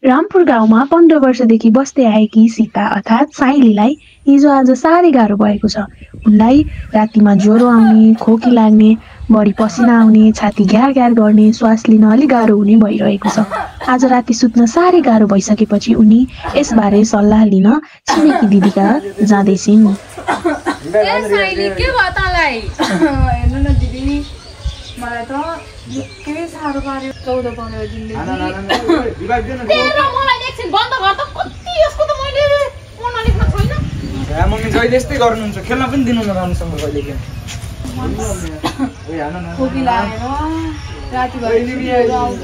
रामपुर गाउँमा 15 वर्षदेखि बस्दै आएकी सीता अर्थात् साइलीलाई हिजो आज साह्रै गाह्रो भएको छ। उनलाई रातिमा ज्वरो आउने, खोकी लाग्ने, बढी पसिना आउने, छाती घ्यार घ्यार गर्ने, श्वास लिन अलि गाह्रो हुने भइरहेको छ। आज राति सुत्न साह्रै गाह्रो भइसकेपछि उनी यसबारे सल्लाह लिन छिमेकी दिदीका जाँदैछिन्। हेर्नु न दिदी, मलाई त निकै साह्रो पार्यो 14-15 दिनदेखि। मलाई एकछिन बन्द गर त, कति यसको त मैले पढ्न लेख्न छैन। मम्मी जहिले यस्तै गर्नुहुन्छ, खेल्न पनि दिनु न राम्रोसँग कहिले के। खोकी लागेर रातिभरि आउँछ,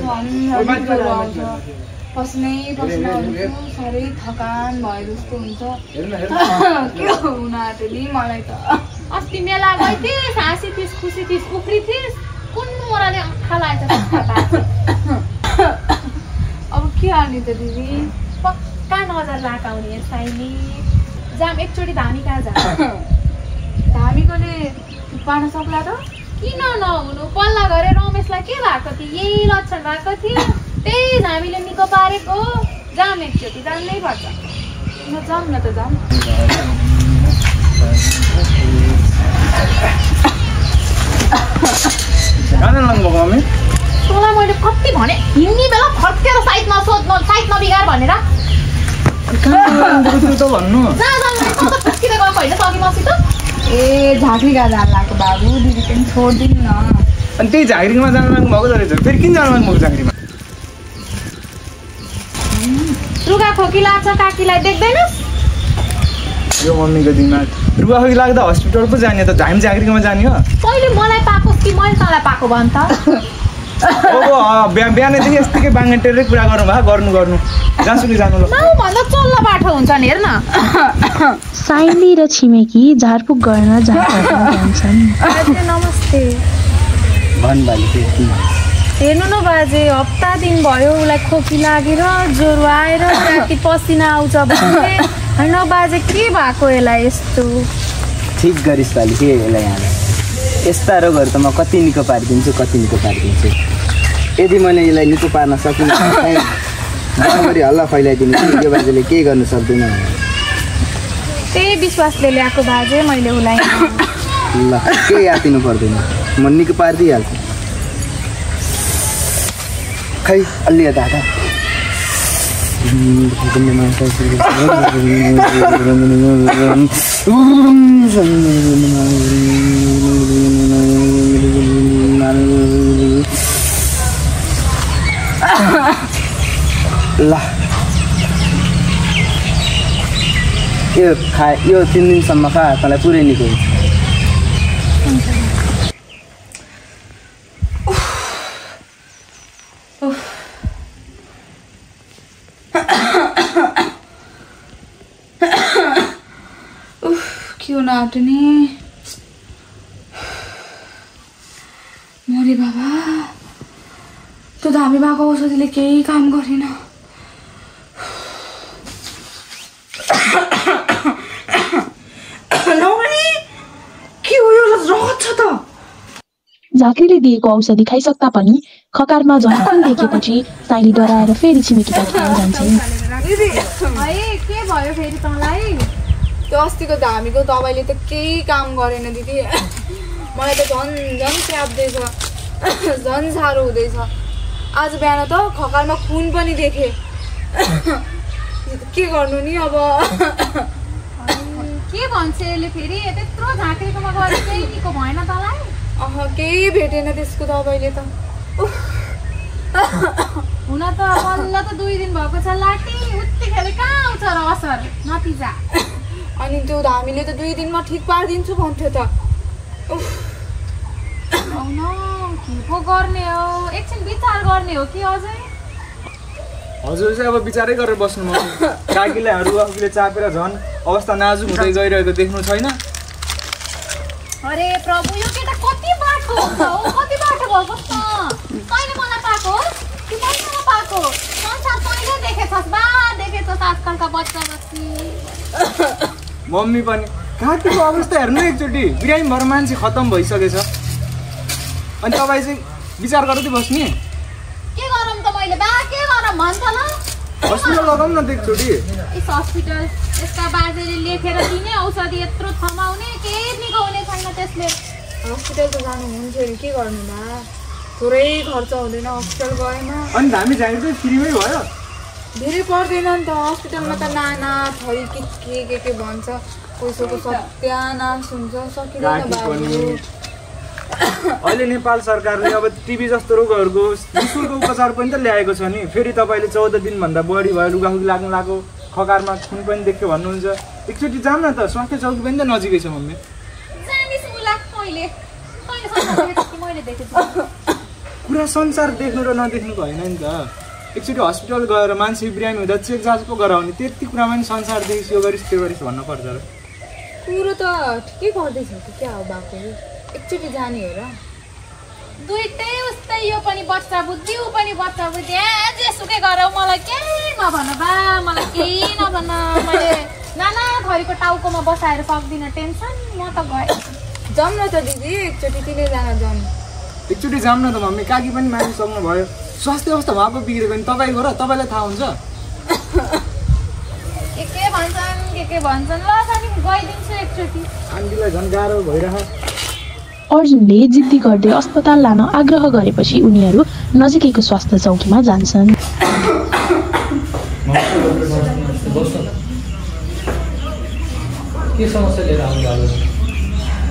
पसिनै पसिना हुन्छ, साह्रै थकान भए जस्तो हुन्छ। के हुन आँट्यो नि मलाई त। अस्ति मेला गइ थिइस्, हाँसी थिइस्, खुसी थिइस्, उफ्री थिइस्, कुन मोराले आँखा लागेछ। अब के हाल्ने त दिदी, पक्का नजर राखाउने साइली। जाम एकचोटि धामी कहाँ जा, धामीकोले पार्न सक्ला त। किन नहुनु, पल्ला घरे रमेशलाई के भएको थियो, यही लक्षण भएको थियो, त्यही धामीले निको पारेको। जाम एकचोटि, जान्नै पर्छ। न जाम न त जाम। मम्मी तँलाई मैले कति भने, हिँड्ने बेला फर्केर साइड नसोध्नु, साइड नबिगार भनेर। भन्नु ए झाँक्री गा जान लाग्यो बाबु, दिदी पनि छोडिदिनु न। अनि त्यही झाँक्रीमा जानु लाग्नु भएको रहेछ, फेरि किन जानु लाग्नु भएको झाँक्रीमा? रुगा खोकी लाग्छ काकीलाई देख्दैनस्? यो मम्मीको दिमाग, रुगा खोकी लाग्दा हस्पिटल पो जाने त, झाँक्रीमा जाने हो। पहिले मलाई पाकोस् कि मैले तँलाई पाको भन् त? अब बिहानदेखि यस्तै बाङ्गेटेरै कुरा गर्नु भयो। गर्नु जान्छु कि जानु ल। भन्दा चल्ला बाटो हुन्छ नि, हेर न। साइली र छिमेकी झारपुक गर्न जान्छन्। नमस्ते। हेर्नु न बाजे, हप्ता दिन भयो उसलाई खोकी लागेर ज्वरो आएर राति पसिना आउँछ भने। होइन बाजे, के भएको यसलाई यस्तो? ठिक गरिस् पालि के यसलाई यहाँ यस्ता रोगहरू त म कति निको पारिदिन्छु। यदि मैले यसलाई निको पार्न सकिनँ भने गाउँभरि हल्ला फैलाइदिनु कि यो बाजेले केही गर्नु सक्दैन। त्यही विश्वासले ल्याएको बाजे मैले उसलाई। ल केही आतिनु पर्दैन, म निको पारिदिइहाल्छु। खै अलि दादा ल यो 3 दिनसम्म खा, तँलाई पुरै निको हुन्छ। के हुन आँट्यो नि मरे बाबा, त्यो धामी भएको औषधिले केही काम गरेन। झाँक्रीले दिएको औषधि खाइसक्दा पनि खकारमा झन्कन देखेपछि साइली डराएर फेरि छिमेकीका घरमा जान्छन्। के भयो फेरि तँलाई? त्यो अस्तिको धामीको दबाईले त केही काम गरेन दिदी। मलाई त झन् च्याप्दैछ, झन् साह्रो हुँदैछ। आज बिहान त खकारमा खुन पनि देखेँ। के गर्नु नि अब? के भन्छ यसले फेरि? त्यत्रो झाँक्रीकोमा गरे केही निको भएन तँलाई? केही भेटेन त्यसको दबाईले त। हुन त बल्ल त 2 दिन भएको छ लाटी, उत्तिखेर कहाँ आउँछ र असर नतिजा? अनि त्यो धामीले त 2 दिनमा ठिक पारिदिन्छु भन्थ्यो त। के पो गर्ने हो? एकछिन विचार गर्ने हो कि अझै? हजुर चाहिँ अब विचारै गरेर बस्नु म। काकीलाई रुगाखोकीले चापेर झन् अवस्था नाजुक हुँदै गइरहेको देख्नु छैन? अरे प्रभु, यो केटा कति बाटो हुन्छ हो? कति बाटो भएको छ? तैँले मलाई पाएको कि मैले मलाई पाएको? संसार तैँले देखेछस् बा, देखेछस् आजकलका बच्चा बच्ची। मम्मी पनि काकीको अवस्था हेर्नु एकचोटि, बिरामी भएर मान्छे खतम भइसकेछ। अनि तपाईँ चाहिँ विचार गर्दै बस्ने? के गरौँ त मैले बा, के गरौँ भन्छ ल? हस्पिटल लगाउँ न एकचोटि। इस हस्पिटल यसका बाजेले लेखेर दिने औषधि यत्रो थमाउने केही निको हुने छैन त्यसले। हस्पिटल त जानु हुन्थ्यो नि, के गर्नु बा, थोरै खर्च हुँदैन हस्पिटल गएमा। अनि धामी झाँक्री चाहिँ फ्रीमै भयो? धेरै पर्दैन नि त हस्पिटलमा त नाना थरी के भन्छ, पैसाको सत्यानाश हुन्छ, सकिँदैन बाबु। अहिले नेपाल सरकारले अब टिबी जस्तो रोगहरूको निःशुल्क उपचार पनि त ल्याएको छ नि। फेरि तपाईँले 14 दिनभन्दा बढी भयो लुगाफुकी लाग्नु लाग्यो, खकारमा खुन पनि देख्यो भन्नुहुन्छ। एकचोटि जाऊँ न त, स्वास्थ्य चौकी पनि त नजिकै छ मम्मी। पुरा संसार देख्नु र नदेख्नु भएन नि त। एकचोटि हस्पिटल गएर मान्छे बिरामी हुँदा चेक जाँच पो गराउने, त्यति कुरामा पनि संसार देखिस् यो गरिस् त्यो गरिस् भन्नुपर्छ र। कुरो त ठिकै गर्दैछ कि क्या हो बाबु, एकचोटि जाने हो र। दुइटै उस्तै, यो पनि बच्चा बुद्धि ऊ पनि बच्चा बुद्धि। जेसुकै गरौ मलाई केही नभन बा, मलाई केही नभन। मैले नाना थरीको टाउकोमा बसाएर सक्दिनँ, टेन्सन। म त गएँ। जाऊँ न त दिदी एकचोटि, तिनैजना जाऊँ। एकचोटि जाऊँ न त मम्मी, काकी पनि मानिसक्नु भयो। स्वास्थ्य अवस्था भए पो बिग्रेको नि तपाईँको र, तपाईँलाई थाहा हुन्छ। के भन्छन् ल सानी, गइदिन्छु एकचोटि। आन्टीलाई झन् गाह्रो भइरह। अर्जुनले जिद्दी गर्दै अस्पताल लान आग्रह गरेपछि उनीहरू नजिकैको स्वास्थ्य चौकीमा जान्छन्। के समस्या लिएर आउनु भएको?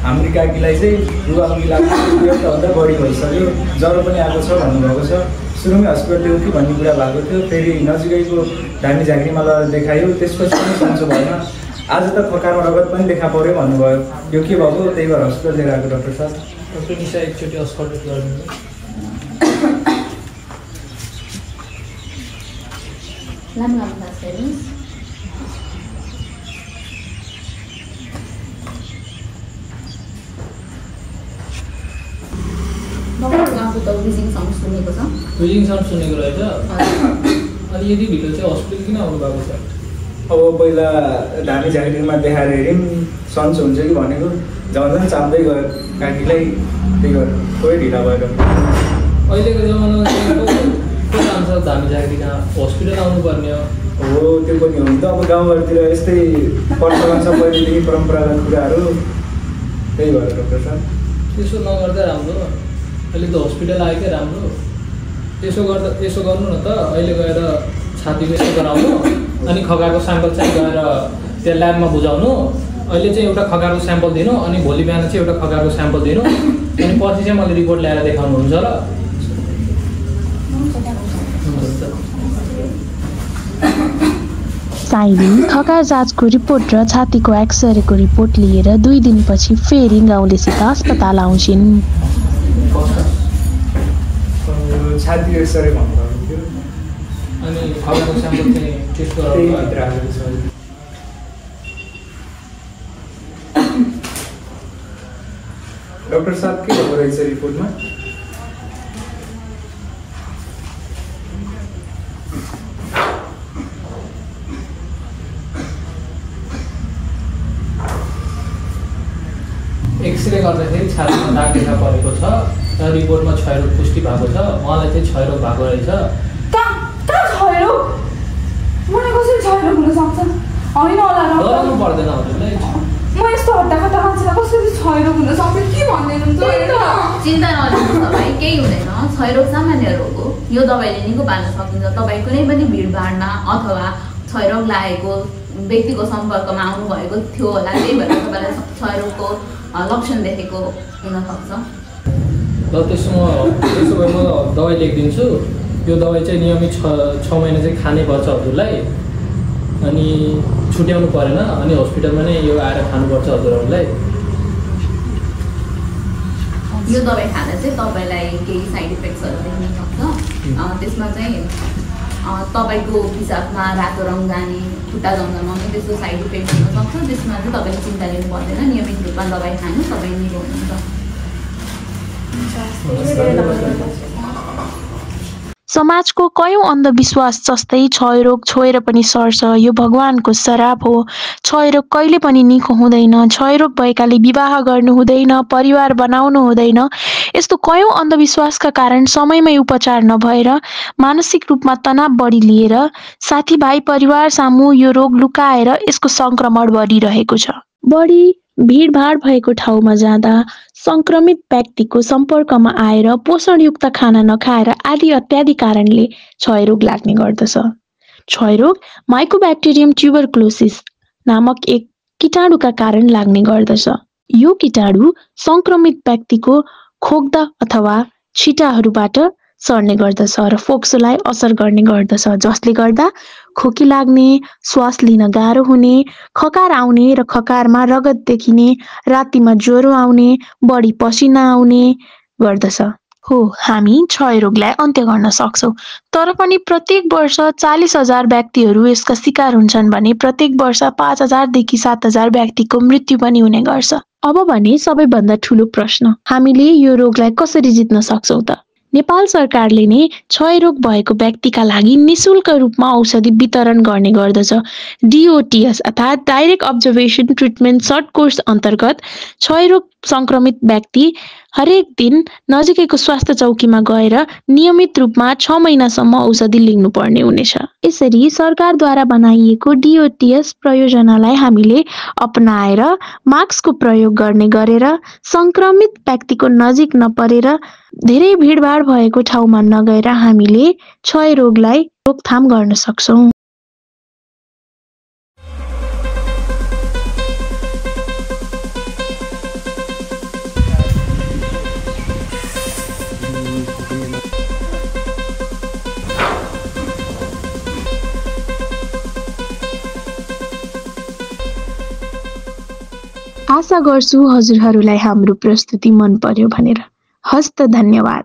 हाम्रो काकीलाई चाहिँ रुगाखुकी लाग्नु भन्दा बढी भइसक्यो, ज्वरो पनि आएको छ भन्नुभएको छ। सुरुमै हस्पिटल ल्याऊ कि भन्ने कुरा भएको थियो, फेरि नजिकैको धामी झाँक्रीमा लगेर देखायो, त्यसपछि पनि सन्चो भएन। आज त खकारमा रगत पनि देखा पर्यो भन्नुभयो। यो के भएको, त्यही भएर हस्पिटल लिएर आएको डाक्टर साहब। डक्टर निशा एकचोटि अस्पताल गर्नु। ब्रिजिङ साउन्ड सुनेको रहेछ। अनि यदि भित्र चाहिँ हस्पिटल किन आउनु भएको छ? अब पहिला धामी झाँक्रीमा देखाएर हेऱ्यौँ, सन्चो हुन्छ कि भनेको, झन् चाप्दै गयो काकीलाई, त्यही भएर थोरै ढिला भएर। अहिलेको जमानामा को जान्छ धामी झाँक्री कहाँ? हस्पिटल आउनुपर्ने हो। त्यो पनि हो नि त। अब गाउँघरतिर यस्तै वर्तमान छ पहिलेदेखि परम्परागत कुराहरू, त्यही भएर डाक्टर साहब। त्यसो नगर्दा राम्रो, अहिले त हस्पिटल आयो क्या राम्रो। त्यसो गर्नु न त, अहिले गएर छातीको यसो गराउनु, अनि खगाको स्याम्पल चाहिँ गएर त्यो ल्याबमा बुझाउनु। अहिले चाहिँ एउटा खगाको स्याम्पल दिनु, अनि भोलि बिहान चाहिँ एउटा खगाको स्याम्पल दिनु, अनि पछि चाहिँ मैले रिपोर्ट ल्याएर देखाउनुहुन्छ र। साइली खका जाँचको रिपोर्ट र छातीको एक्सरेको रिपोर्ट लिएर 2 दिनपछि फेरि गाउँलेसित अस्पताल आउँछिन्। छाती एक्सरे भन्नुभएको थियो, अनि खगाको स्याम्पल चाहिँ टेस्ट गराउनु भित्र आएको छ। डाक्टर साहब के भएको रहेछ रिपोर्टमा? एक्सरे गर्दाखेरि छातीमा दाग देखा परेको छ र रिपोर्टमा क्षयरोग पुष्टि भएको छ। उहाँलाई चाहिँ क्षयरोग भएको रहेछ। क्षयरोग? मलाई कसरी क्षयरोग हुन सक्छ? होइन होला र, डराउनु पर्दैन हजुरलाई। म यस्तो हट्टाखट्टा मान्छेलाई कसरी क्षयरोग हुन सक्छ के भन्दैनुहुन्छ? चिन्ता नलिनुहोस् तपाईँ, केही हुँदैन। क्षयरोग सामान्य रोग हो, यो दबाईले निको पार्न सकिन्छ। तपाईँ कुनै पनि भिडभाडमा अथवा क्षयरोग लागेको व्यक्तिको सम्पर्कमा आउनुभएको थियो होला, त्यही भएर तपाईँलाई क्षयरोगको लक्षण देखेको हुनसक्छ। ल त्यसो भए म दबाई लेखिदिन्छु। यो दबाई चाहिँ नियमित 6 महिना चाहिँ खानै पर्छ हजुरलाई, अनि छुट्याउनु परेन। अनि हस्पिटलमा नै यो आएर खानुपर्छ हजुरहरूलाई। यो दबाई खाँदा चाहिँ तपाईँलाई केही साइड इफेक्ट्सहरू देख्न सक्छ। त्यसमा चाहिँ तपाईँको पिसाबमा रातो रङ जाने, खुट्टा जङ्गलमा पनि त्यस्तो साइड इफेक्ट हुनसक्छ। त्यसमा चाहिँ तपाईँले चिन्ता लिनु पर्दैन, नियमित रूपमा दबाई खानु, तपाईँ निको हुनुहुन्छ। समाजको कयौं अन्धविश्वास जस्तै क्षयरोग छोएर पनि सर्छ, यो भगवानको श्राप हो, क्षयरोग कहिले पनि निको हुँदैन, क्षयरोग भएकाले विवाह गर्नु हुँदैन, परिवार बनाउनु हुँदैन, यस्तो कयौं अन्धविश्वासका कारण समयमै उपचार नभएर मानसिक रूपमा तनाव बढी लिएर साथीभाइ परिवार सामु यो रोग लुकाएर यसको संक्रमण बढिरहेको छ। बढी भिडभाड भएको ठाउँमा जाँदा संक्रमित व्यक्तिको सम्पर्कमा आएर पोषणयुक्त खाना नखाएर आदि इत्यादि कारणले क्षयरोग लाग्ने गर्दछ। क्षयरोग माइकोब्याक्टेरियम ट्युबरक्लोसिस नामक एक कीटाणुका कारण लाग्ने गर्दछ। यो कीटाणु संक्रमित व्यक्तिको खोक्दा अथवा छिटाहरूबाट सर्ने गर्दछ र फोक्सोलाई असर गर्ने गर्दछ, जसले गर्दा खोकी लाग्ने, श्वास लिन गाह्रो हुने, खकार आउने र खकारमा रगत देखिने, रातिमा ज्वरो आउने, बढी पसिना आउने गर्दछ। हो, हामी क्षयरोगलाई अन्त्य गर्न सक्छौँ, तर पनि प्रत्येक वर्ष 40,000 व्यक्तिहरू यसका शिकार हुन्छन् भने प्रत्येक वर्ष 5,000 देखि 7,000 व्यक्तिको मृत्यु पनि हुने गर्छ। अब भने सबैभन्दा ठूलो प्रश्न, हामीले यो रोगलाई कसरी जित्न सक्छौँ त? नेपाल सरकारले नै क्षयरोग भएको व्यक्तिका लागि निशुल्क रूपमा औषधि वितरण गर्ने गर्दछ। DOTS अर्थात् direct observation treatment short course अन्तर्गत क्षयरोग संक्रमित व्यक्ति हरेक दिन नजिकैको स्वास्थ्य चौकीमा गएर नियमित रूपमा 6 महिनासम्म औषधि लिनुपर्ने हुनेछ। यसरी सरकारद्वारा बनाइएको DOTS प्रयोजनालाई हामीले अपनाएर मास्कको प्रयोग गर्ने गरेर संक्रमित व्यक्तिको नजिक नपरेर धेरै भिडभाड भएको ठाउँमा नगएर हामीले क्षयरोगलाई रोकथाम गर्न सक्छौँ। आशा गर्छु हजुरहरूलाई हाम्रो प्रस्तुति मन पर्यो भनेर। हस्त धन्यवाद।